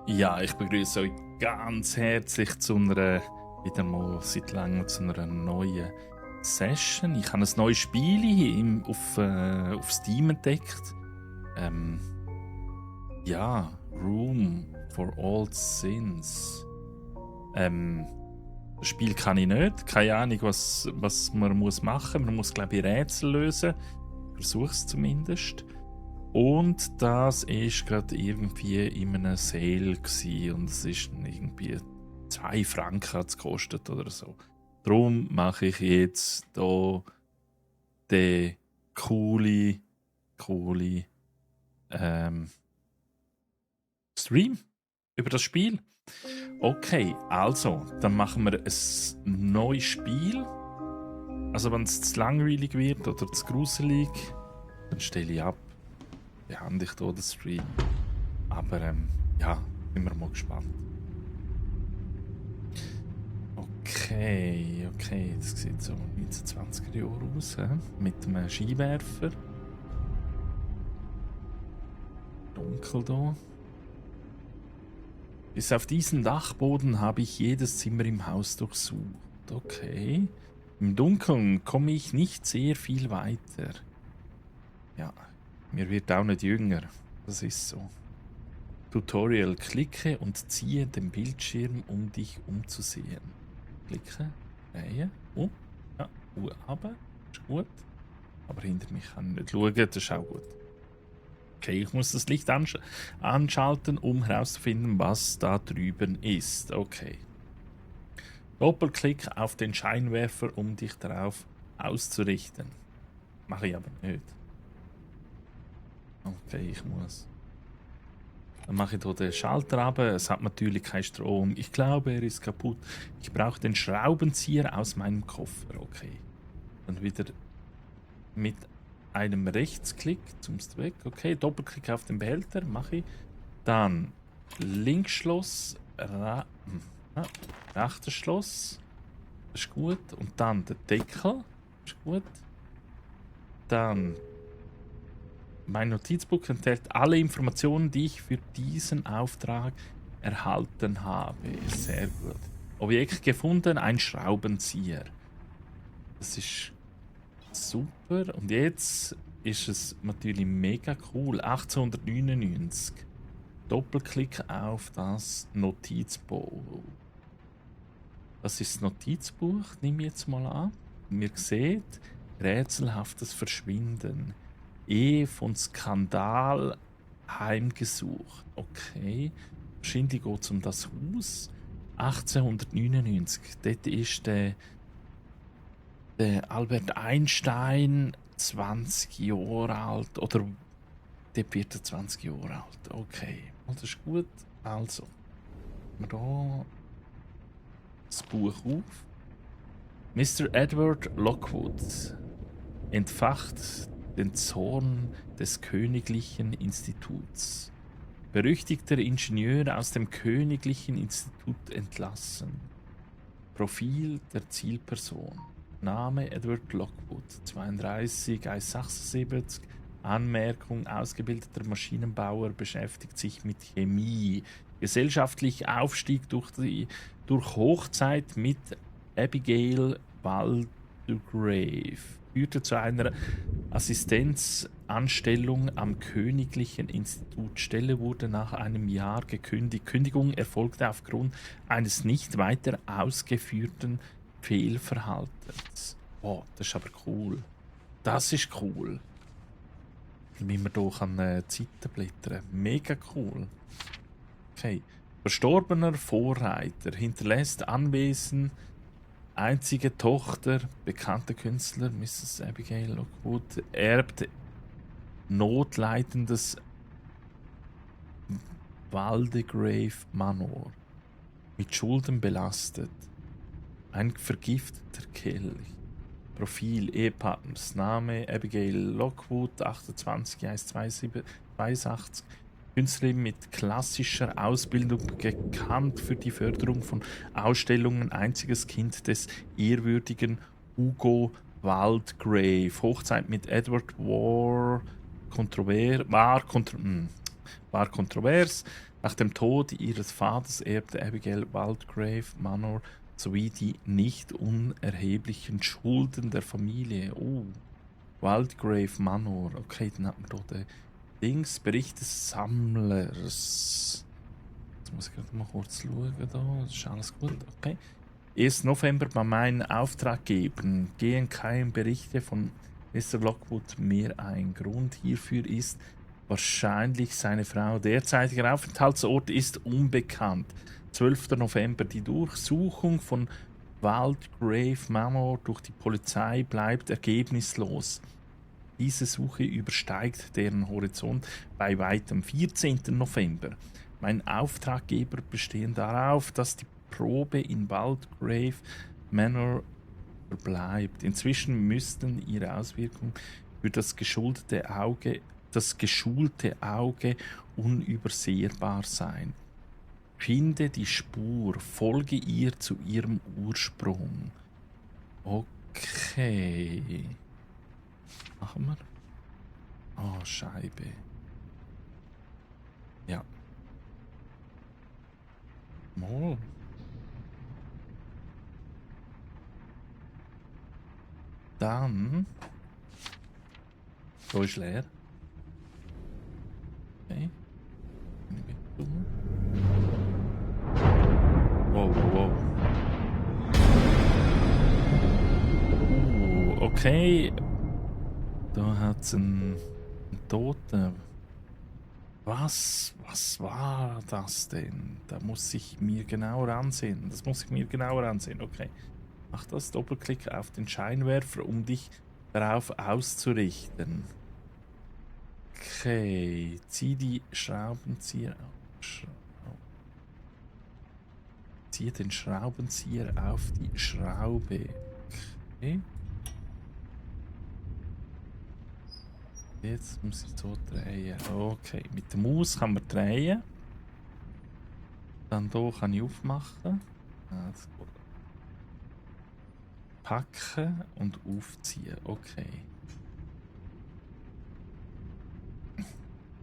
Ja, ich begrüße euch ganz herzlich zu einer, wieder mal seit langem zu einer neuen Session. Ich habe ein neues Spiel auf Steam entdeckt. Ähm, ja, Room for All Sins. Ähm, das Spiel kann ich nicht. Keine Ahnung, was man muss machen muss. Man muss, glaube ich, Rätsel lösen. Versuche es zumindest. Und das ist gerade irgendwie in einem Sale gsi und es ist irgendwie 2 Franken hat's gekostet oder so. Darum mache ich jetzt hier den coole ähm, Stream über das Spiel. Okay, also, dann machen wir ein neues Spiel. Also wenn es zu langweilig wird oder zu gruselig, dann stelle ich ab. Beende ich hier den Stream. Aber ja, sind wir mal gespannt. Okay, das sieht so 1920er Jahre aus, he? Mit einem Skiwerfer. Dunkel da. Bis auf diesen Dachboden habe ich jedes Zimmer im Haus durchsucht. Okay. Im Dunkeln komme ich nicht sehr viel weiter. Ja, mir wird auch nicht jünger. Das ist so. Tutorial. Klicke und ziehe den Bildschirm, um dich umzusehen. Klicke, drehen, ja, runter, ist gut. Aber hinter mich kann ich nicht schauen, das ist auch gut. Okay, ich muss das Licht anschalten, um herauszufinden, was da drüben ist. Okay. Doppelklick auf den Scheinwerfer, um dich darauf auszurichten. Mache ich aber nicht. Okay, ich muss. Dann mache ich hier den Schalter runter. Es hat natürlich keinen Strom. Ich glaube, er ist kaputt. Ich brauche den Schraubenzieher aus meinem Koffer. Okay. Dann wieder mit einem Rechtsklick zum weg. Okay, Doppelklick auf den Behälter. Mache ich. Dann Linksschloss. Rechtes Schloss. Das ist gut. Und dann der Deckel. Das ist gut. Dann mein Notizbuch enthält alle Informationen, die ich für diesen Auftrag erhalten habe. Sehr gut. Objekt gefunden, ein Schraubenzieher. Das ist super. Und jetzt ist es natürlich mega cool. 1899. Doppelklick auf das Notizbuch. Das ist das Notizbuch, nehme ich jetzt mal an. Ihr seht, rätselhaftes Verschwinden. Von Skandal heimgesucht. Okay. Wahrscheinlich geht es um das Haus. 1899. Dort ist der Albert Einstein 20 Jahre alt. Oder dort wird er 20 Jahre alt. Okay. Das ist gut. Also. Wir da das Buch auf. Mr. Edward Lockwood entfacht den Zorn des Königlichen Instituts. Berüchtigter Ingenieur aus dem Königlichen Institut entlassen. Profil der Zielperson. Name Edward Lockwood, 32, 1,76. Anmerkung: ausgebildeter Maschinenbauer, beschäftigt sich mit Chemie. Gesellschaftlicher Aufstieg durch Hochzeit mit Abigail Waldegrave führte zu einer Assistenzanstellung am Königlichen Institut. Stelle wurde nach einem Jahr gekündigt. Kündigung erfolgte aufgrund eines nicht weiter ausgeführten Fehlverhaltens. Oh, das ist aber cool. Das ist cool. Wie man hier Zeiten blättern. Mega cool. Okay. Verstorbener Vorreiter hinterlässt Anwesen. Einzige Tochter, bekannter Künstler, Mrs. Abigail Lockwood, erbt notleidendes Waldegrave Manor. Mit Schulden belastet. Ein vergifteter Kelch. Profil, Ehepartners, Name Abigail Lockwood, 28, 1,82. Künstlerin mit klassischer Ausbildung, bekannt für die Förderung von Ausstellungen, einziges Kind des ehrwürdigen Hugo Waldegrave. Hochzeit mit Edward war kontrovers. Nach dem Tod ihres Vaters erbte Abigail Waldegrave Manor sowie die nicht unerheblichen Schulden der Familie. Oh, Waldegrave Manor. Okay, dann hat man da den Dings, Bericht des Sammlers. Jetzt muss ich gerade mal kurz schauen. Da. Ist alles gut? Okay. 1. November bei meinen Auftraggebern gehen keine Berichte von Mr. Lockwood mehr ein. Grund hierfür ist wahrscheinlich seine Frau. Derzeitiger Aufenthaltsort ist unbekannt. 12. November. Die Durchsuchung von Waldegrave Manor durch die Polizei bleibt ergebnislos. Diese Suche übersteigt deren Horizont bei weitem. 14. November. Mein Auftraggeber bestehen darauf, dass die Probe in Waldegrave Manor verbleibt. Inzwischen müssten ihre Auswirkungen für das geschulte Auge unübersehbar sein. Finde die Spur, folge ihr zu ihrem Ursprung. Okay. Machen wir. Oh, Scheibe. Ja. Mal. Dann. So ist leer. Okay. Wow, wow, wow. Okay. Da hat es einen Toten. Was war das denn? Da muss ich mir genauer ansehen. Das muss ich mir genauer ansehen. Okay. Mach das. Doppelklick auf den Scheinwerfer, um dich darauf auszurichten. Okay. Zieh die Schraubenzieher auf. Ziehe den Schraubenzieher auf die Schraube. Okay. Jetzt muss ich so drehen. Okay, mit der Maus kann man drehen. Dann hier kann ich aufmachen. Packen und aufziehen. Okay.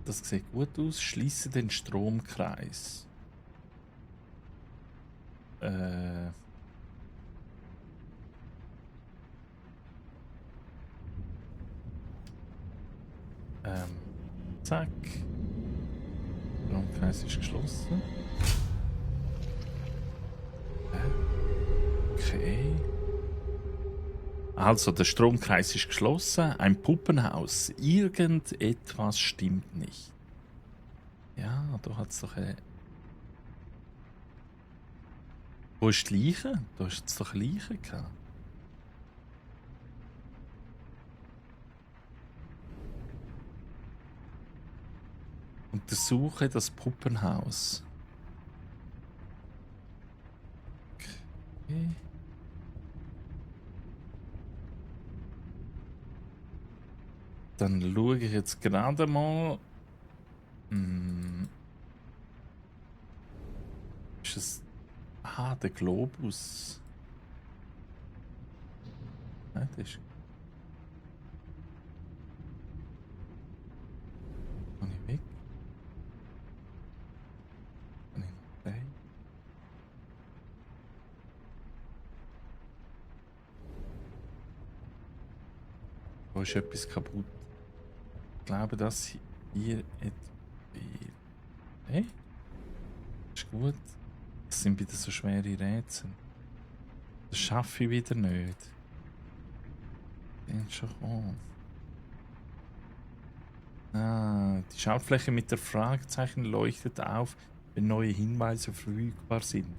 Das sieht gut aus. Schließe den Stromkreis. Zack. Stromkreis ist geschlossen. Okay. Also, der Stromkreis ist geschlossen. Ein Puppenhaus. Irgendetwas stimmt nicht. Ja, da hat es doch eine. Wo ist die Leiche? Da ist es doch eine Leiche gehabt. Untersuche das Puppenhaus. Okay. Dann schaue ich jetzt gerade mal. Ist es. Ah, der Globus. Nein, das ist. Kann ich weg? Kann ich noch rein? Da ist etwas kaputt. Ich glaube, dass hier etwas. Hey? Ist gut. Das sind wieder so schwere Rätsel. Das schaffe ich wieder nicht. Den schon kommen. Ah, die Schaltfläche mit der Fragezeichen leuchtet auf, wenn neue Hinweise verfügbar sind.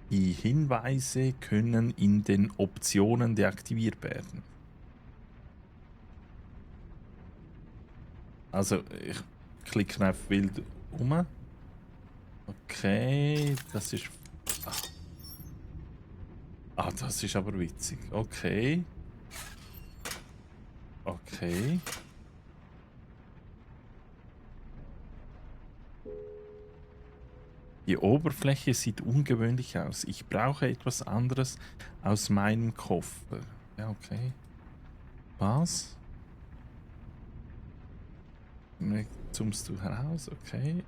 Die Hinweise können in den Optionen deaktiviert werden. Also, ich klicke auf wild um. Okay, das ist. Ah, das ist aber witzig. Okay. Okay. Die Oberfläche sieht ungewöhnlich aus. Ich brauche etwas anderes aus meinem Koffer. Ja, okay. Was? Zoomst du heraus? Okay.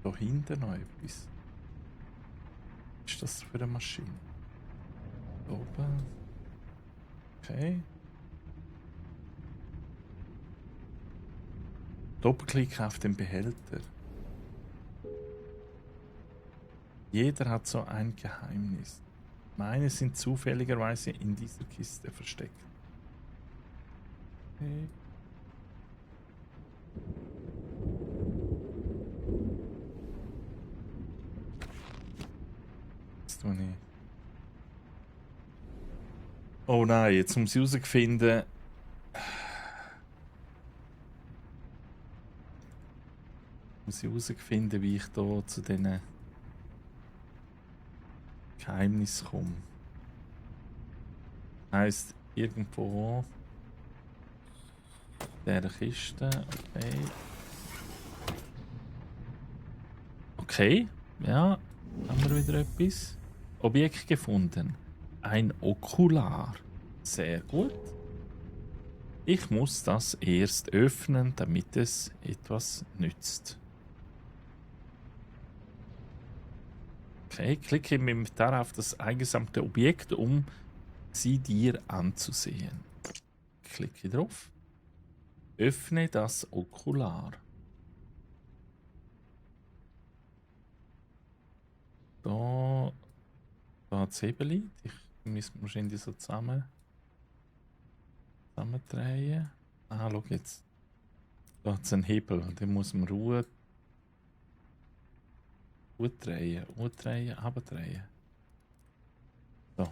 Da hinten noch etwas. Was ist das für eine Maschine? Da oben. Okay. Doppelklick auf den Behälter. Jeder hat so ein Geheimnis. Meine sind zufälligerweise in dieser Kiste versteckt. Okay. Das tue ich. Oh nein, jetzt muss ich herausfinden. Wie ich da zu diesen Geheimnissen komme. Heisst, irgendwo in dieser Kiste. Okay. Okay, ja, haben wir wieder etwas. Objekt gefunden. Ein Okular. Sehr gut. Ich muss das erst öffnen, damit es etwas nützt. Okay, klicke im Inventar auf das eingesammelte Objekt, um sie dir anzusehen. Klicke drauf. Öffne das Okular. Da hat es Hebel. Ich muss wahrscheinlich so zusammendrehen. Ah, schau jetzt. Da hat es einen Hebel. Den muss man Ruhe drehen, abdrehen. So.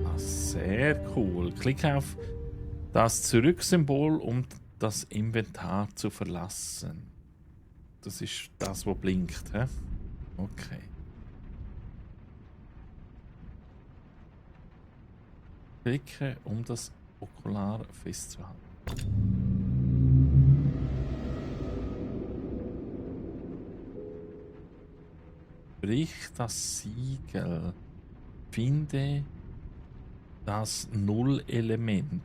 Ah, sehr cool. Klicke auf das Zurück-Symbol, um das Inventar zu verlassen. Das ist das, was blinkt, hä? Okay. Klicke, um das Okular festzuhalten. Brich das Siegel. Finde das Nullelement.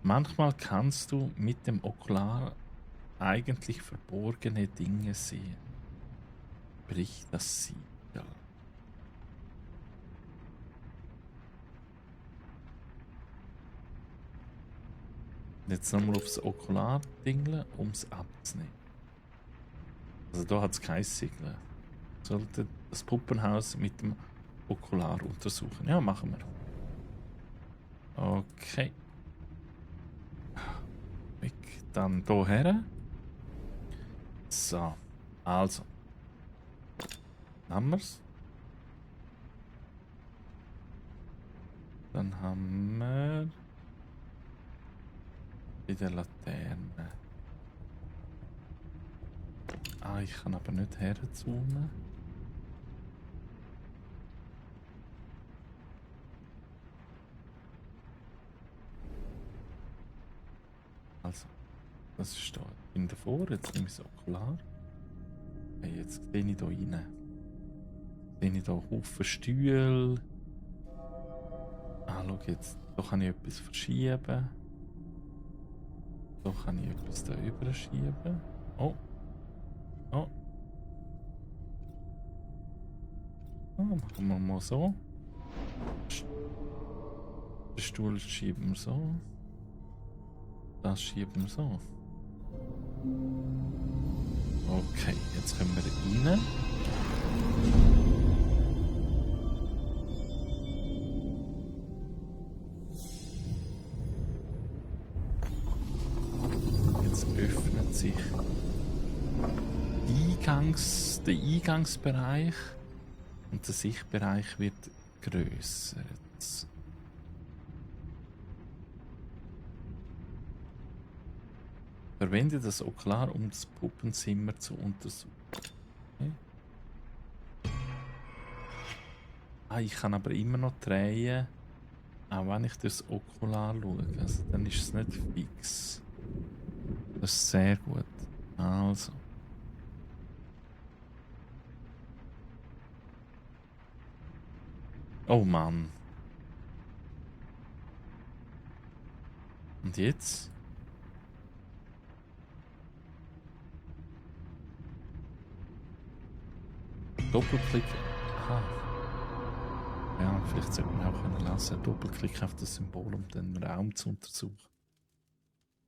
Manchmal kannst du mit dem Okular eigentlich verborgene Dinge sehen. Brich das Siegel. Jetzt nochmal aufs Okular dingeln, um es abzunehmen. Also da hat es kein Siegel. Sollte das Puppenhaus mit dem Okular untersuchen. Ja, machen wir. Okay. Weg dann hierher. So, also. Haben wir's. Dann haben wir wieder Laterne. Ah, ich kann aber nicht herzoomen. Also, das ist da. Ich bin davor, jetzt nehme ich das Okular. Hey, jetzt sehe ich da rein. Sehe ich da Haufen Stühle. Ah, schau jetzt. Da kann ich etwas verschieben. Da kann ich etwas da überschieben. Oh. Oh. Ah, machen wir mal so. Den Stuhl schieben wir so. Das schieben wir so. Okay, jetzt können wir rein. Jetzt öffnet sich der Eingangsbereich und der Sichtbereich wird grösser. Jetzt. Verwende das Okular, um das Puppenzimmer zu untersuchen. Okay. Ah, ich kann aber immer noch drehen, auch wenn ich das Okular schaue. Also, dann ist es nicht fix. Das ist sehr gut. Also. Oh Mann. Und jetzt? Doppelklick. Aha. Ja, vielleicht sollte man auch können lassen. Doppelklick auf das Symbol, um den Raum zu untersuchen.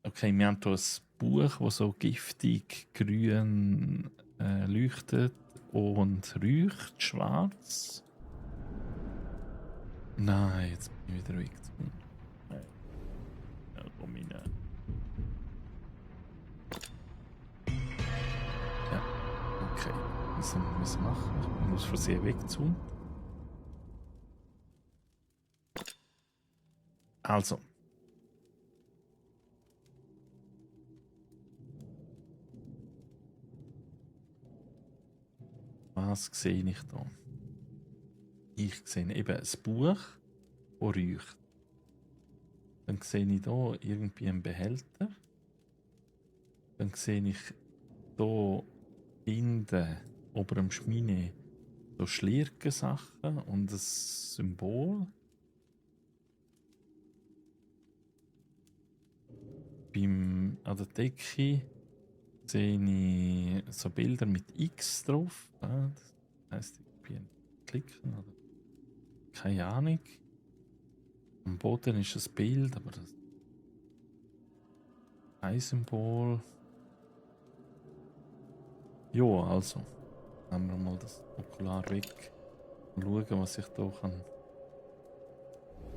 Okay, wir haben hier ein Buch, das so giftig grün leuchtet und riecht schwarz. Nein, jetzt bin ich wieder weg. Nein. Ja, komm rein. Ja, okay. Was müssen wir machen? Ich bin aus Versehen weggezogen. Also. Was sehe ich da? Ich sehe eben ein Buch, das riecht. Dann sehe ich hier irgendwie einen Behälter. Dann sehe ich hier hinten ober dem Schmine so Schlirken-Sachen und ein Symbol. An der Decke sehe ich so Bilder mit X drauf. Das heisst, ich bin klicken oder keine Ahnung. Am Boden ist ein Bild, aber das ein Symbol. Jo, also. Nehmen wir mal das Okular weg. Und schauen, was ich hier kann.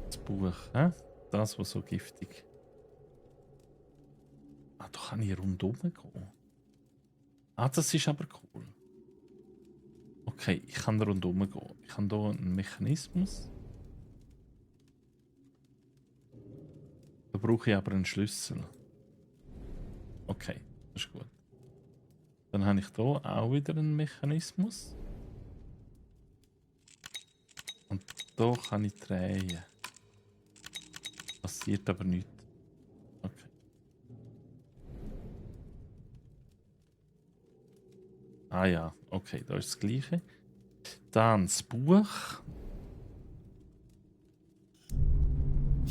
Das Buch, hä? Das, was so giftig. Ah, da kann ich rundum gehen. Ah, das ist aber cool. Okay, ich kann rundum gehen. Ich habe hier einen Mechanismus. Da brauche ich aber einen Schlüssel. Okay, das ist gut. Dann habe ich hier auch wieder einen Mechanismus. Und hier kann ich drehen. Passiert aber nichts. Okay. Ah ja, okay, da ist das Gleiche. Dann das Buch.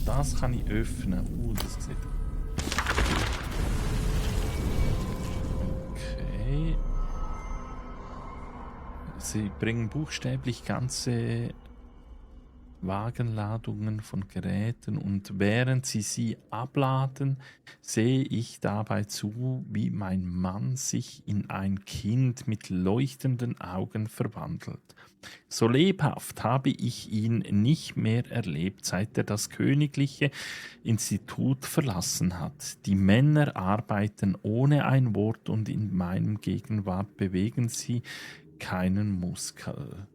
Das kann ich öffnen. Das sieht. Okay. Sie bringen buchstäblich ganze Wagenladungen von Geräten und während sie abladen, sehe ich dabei zu, wie mein Mann sich in ein Kind mit leuchtenden Augen verwandelt. So lebhaft habe ich ihn nicht mehr erlebt, seit er das königliche Institut verlassen hat. Die Männer arbeiten ohne ein Wort und in meinem Gegenwart bewegen sie keinen Muskel.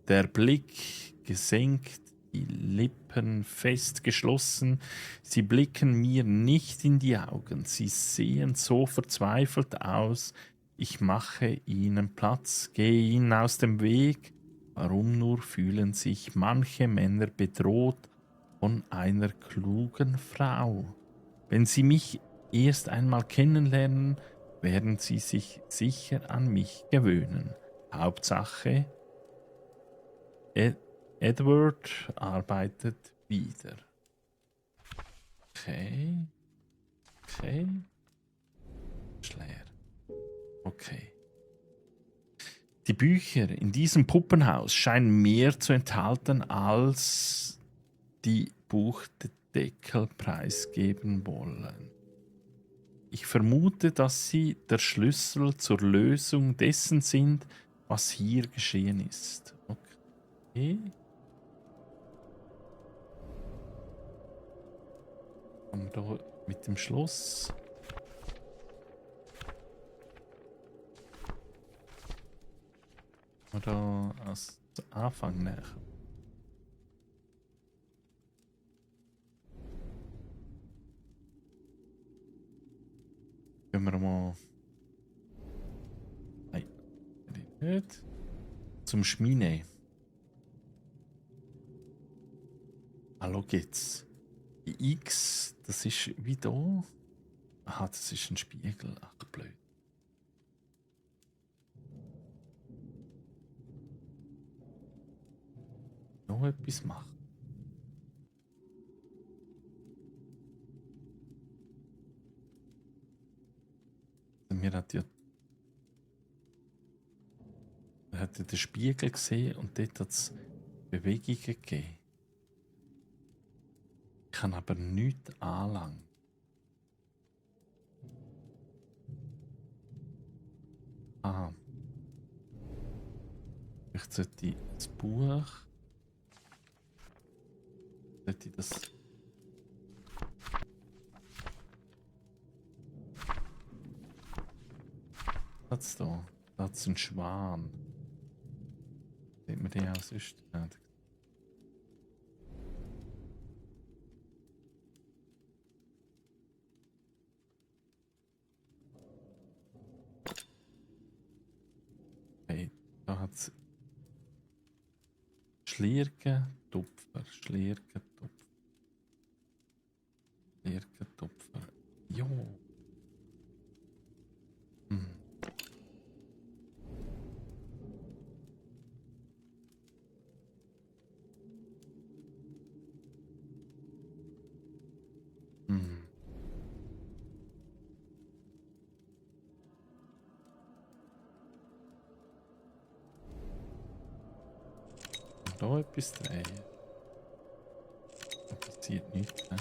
Der Blick gesenkt, die Lippen fest geschlossen, sie blicken mir nicht in die Augen, sie sehen so verzweifelt aus, ich mache ihnen Platz, gehe ihnen aus dem Weg. Warum nur fühlen sich manche Männer bedroht von einer klugen Frau? Wenn sie mich erst einmal kennenlernen, werden sie sich sicher an mich gewöhnen. Hauptsache, Edward arbeitet wieder. Okay. Okay. Schleer. Okay. Die Bücher in diesem Puppenhaus scheinen mehr zu enthalten, als die Buchdeckel preisgeben wollen. Ich vermute, dass sie der Schlüssel zur Lösung dessen sind, was hier geschehen ist. Okay. Und da mit dem Schloss. Oder als Anfang näher. Gehen wir mal. Nein, nicht. Zum Schmine. Hallo geht's. Die X, das ist wie da. Aha, das ist ein Spiegel. Ach, blöd. Noch etwas machen. Er hat ja den Spiegel gesehen und dort hat es Bewegungen gegeben. Ich kann aber nichts anlangen. Ah. Vielleicht sollte ich das Buch. Sollte ich das. Was da? Da hat es einen Schwan. Sieht man den auch sonst? Ja, okay, da hat es Schliergen-Tupfer. Schliergen-Tupfer. Schliergen-Tupfer. Jo. Hm. Hm. Da etwas drehen. Da passiert nichts. Ne?